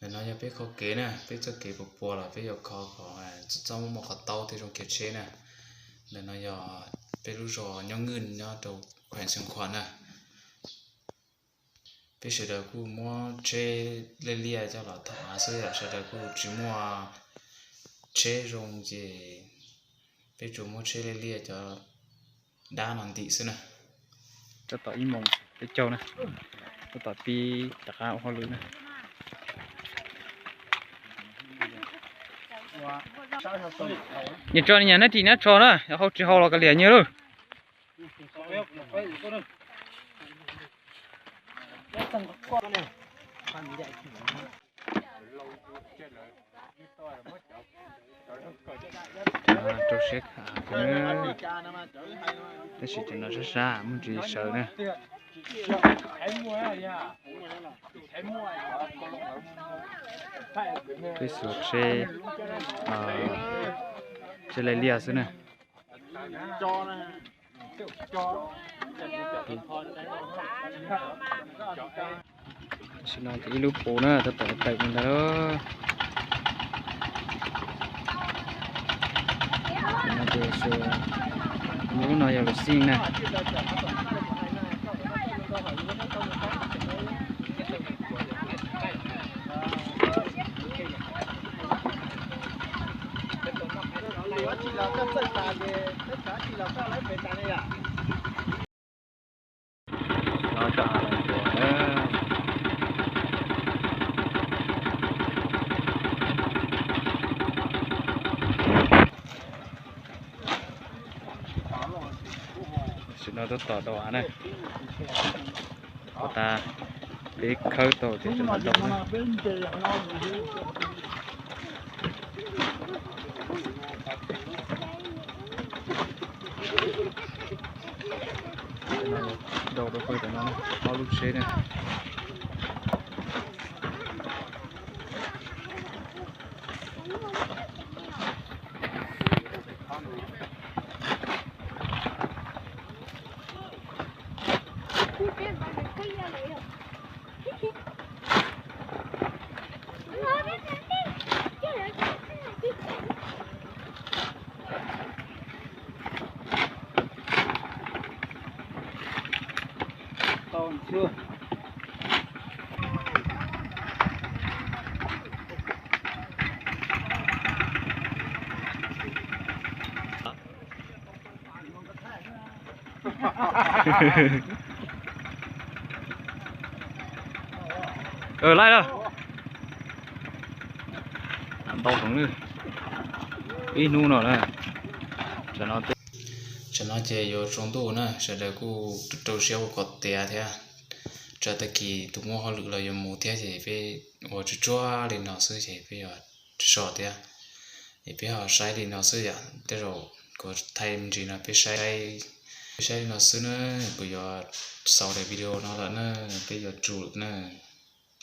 Ntawm no yog peb qhov kev na, peb txoj kev puas puas los peb yuav kho kom txhob muaj qhov taub thiaj zoo khiav tsheb na. Ntawm no yog peb lub zos Nyob Nwj nyob rau khueem Xeev Khuam na. Peb sawv daws kuj muab tsheb liaj liaj coj los tham xwb yom, sawv daws kuj tsis muaj tsheb zoo ces peb tsuas muab tsheb liaj liaj cov dab no ntim xwb na. Tab tom ib moos peb caug na, tab tom pib rov qab ua hauj lwm na. Nyias tso nyias nab ris nab tsho na, yog hau tsis hau los kav liam nyias lauj. Rau siab khav, tab sis cov no sab sab muaj ntsis sawv na. Peb xuas tsheb, tsheb liaj liaj xwb na. Tam sim no ces ib lub puv na tab tom tawm mus ntawd. No ces lub no yog lub xij na. Tam sim no tab tom dau av na. Ua tas peb khawb tau ces rov qab dau na. Dau rau pawg tam no, ob lub tsheb na. Laij lawm. Ntau heev li. Ib hnub no na. Tsam no ces yuav tsaus ntuj na, sawv daws kuj rau siab ua kom tiav thiab. Tsam tag kis tus muaj hauj lwm los yuav mus thiab ces peb ua tsuag tsuag li no xwb ces peb yuav so thiab. Es peb ho saib li no xwb yom, tej zaum kuv thaij me ntsis no peb saib, peb saib li no xwb na, kuv yuav xaus daim video no lawm na, peb yuav tsum na.